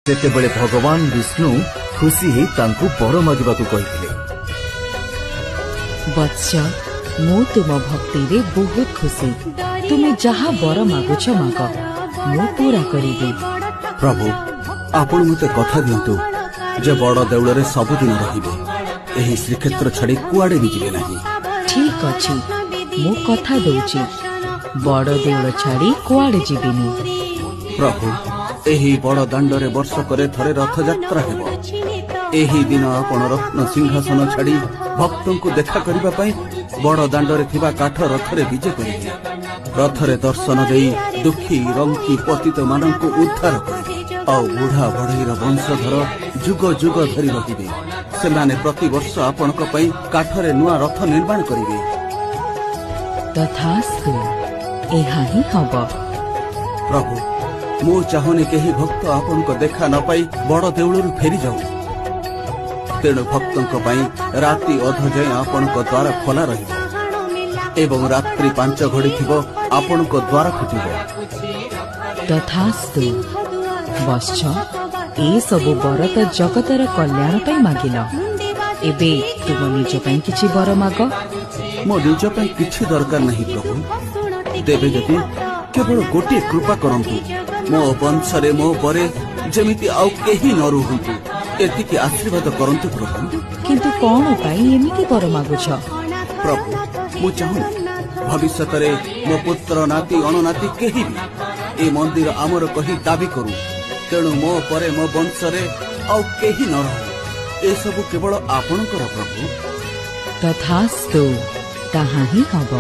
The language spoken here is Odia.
ସେତେବେଳେ ଭଗବାନ ବିଷ୍ଣୁ ଖୁସି ହେଇ ତାଙ୍କୁ ବର ମାଗିବାକୁ କହିଥିଲେ। ବତ୍ସ, ମୁଁ ତୁମ ଭକ୍ତିରେ ବହୁତ ଖୁସି। ତୁମେ ଯାହା ବର ମାଗୁଛ ମାଗ, ମୁଁ ପୁରା କରିବି। ପ୍ରଭୁ, ଆପଣ ମୋତେ କଥା ଦିଅନ୍ତୁ ଯେ ବଡ଼ ଦେଉଳରେ ସବୁଦିନ ରହିବେ, ଏହି ଶ୍ରୀକ୍ଷେତ୍ର ଛାଡ଼ି କୁଆଡ଼େ ବି ଯିବେ ନାହିଁ। ଠିକ ଅଛି, ମୁଁ କଥା ଦଉଛି, ବଡ଼ ଦେଉଳ ଛାଡ଼ି କୁଆଡ଼େ ଯିବିନି। ପ୍ରଭୁ, ଏହି ବଡ଼ ଦାଣ୍ଡରେ ବର୍ଷକରେ ଥରେ ରଥଯାତ୍ରା ହେବ। ଏହି ଦିନ ଆପଣ ରତ୍ନ ସିଂହାସନ ଛାଡ଼ି ଭକ୍ତଙ୍କୁ ଦେଖା କରିବା ପାଇଁ ବଡ଼ ଦାଣ୍ଡରେ ଥିବା କାଠ ରଥରେ ବିଜେ କରିବେ। ରଥରେ ଦର୍ଶନ ଦେଇ ଦୁଃଖୀ ରଙ୍କି ପତିତମାନଙ୍କୁ ଉଦ୍ଧାର କରିବେ। ଆଉ ବୁଢ଼ା ବଢ଼େଇର ବଂଶଧର ଯୁଗ ଯୁଗ ଧରି ରହିବେ। ସେମାନେ ପ୍ରତିବର୍ଷ ଆପଣଙ୍କ ପାଇଁ କାଠରେ ନୂଆ ରଥ ନିର୍ମାଣ କରିବେ। ତଥାସ୍ତୁ, ଏହା ହିଁ ହବ। ପ୍ରଭୁ, ମୁଁ ଚାହୁଁନି କେହି ଭକ୍ତ ଆପଣଙ୍କ ଦେଖା ନ ପାଇ ବଡ଼ ଦେଉଳରୁ ଫେରିଯାଉ। ତେଣୁ ଭକ୍ତଙ୍କ ପାଇଁ ରାତି ଅଧ ଯାଏଁ ଆପଣଙ୍କ ଦ୍ୱାର ଖୋଲା ରହିବ ଏବଂ ରାତ୍ରି 5 ଘଡ଼ି ଥିବ ଆପଣଙ୍କ ଦ୍ୱାର ଫିଟିବ। ତଥାସ୍ତୁ। ବତ୍ସ, ଏସବୁ ବର ତ ଜଗତର କଲ୍ୟାଣ ପାଇଁ ମାଗିଲ, ଏବେ ତୁମ ନିଜ ପାଇଁ କିଛି ବର ମାଗ। ମୋ ନିଜ ପାଇଁ କିଛି ଦରକାର ନାହିଁ ପ୍ରଭୁ। ଦେବେ ଯଦି କେବଳ ଗୋଟିଏ କୃପା କରନ୍ତୁ, ମୋ ବଂଶରେ ମୋ ପରେ ଯେମିତି ଆଉ କେହି ନ ରୁହନ୍ତୁ, ଏତିକି ଆଶୀର୍ବାଦ କରନ୍ତୁ ପ୍ରଭୁ। କିନ୍ତୁ କଣ ପାଇଁ ଏମିତି ବର ମାଗୁଛ? ପ୍ରଭୁ, ମୁଁ ଚାହୁଁନି ଭବିଷ୍ୟତରେ ମୋ ପୁତ୍ର, ନାତି, ଅଣନାତି କେହି ବି ଏ ମନ୍ଦିର ଆମର କହି ଦାବି କରୁ। ତେଣୁ ମୋ ପରେ ମୋ ବଂଶରେ ଆଉ କେହି ନ ରହୁ। ଏସବୁ କେବଳ ଆପଣଙ୍କର ପ୍ରଭୁ। ତଥାସ୍ତୁ, ତାହା ହିଁ ହବ।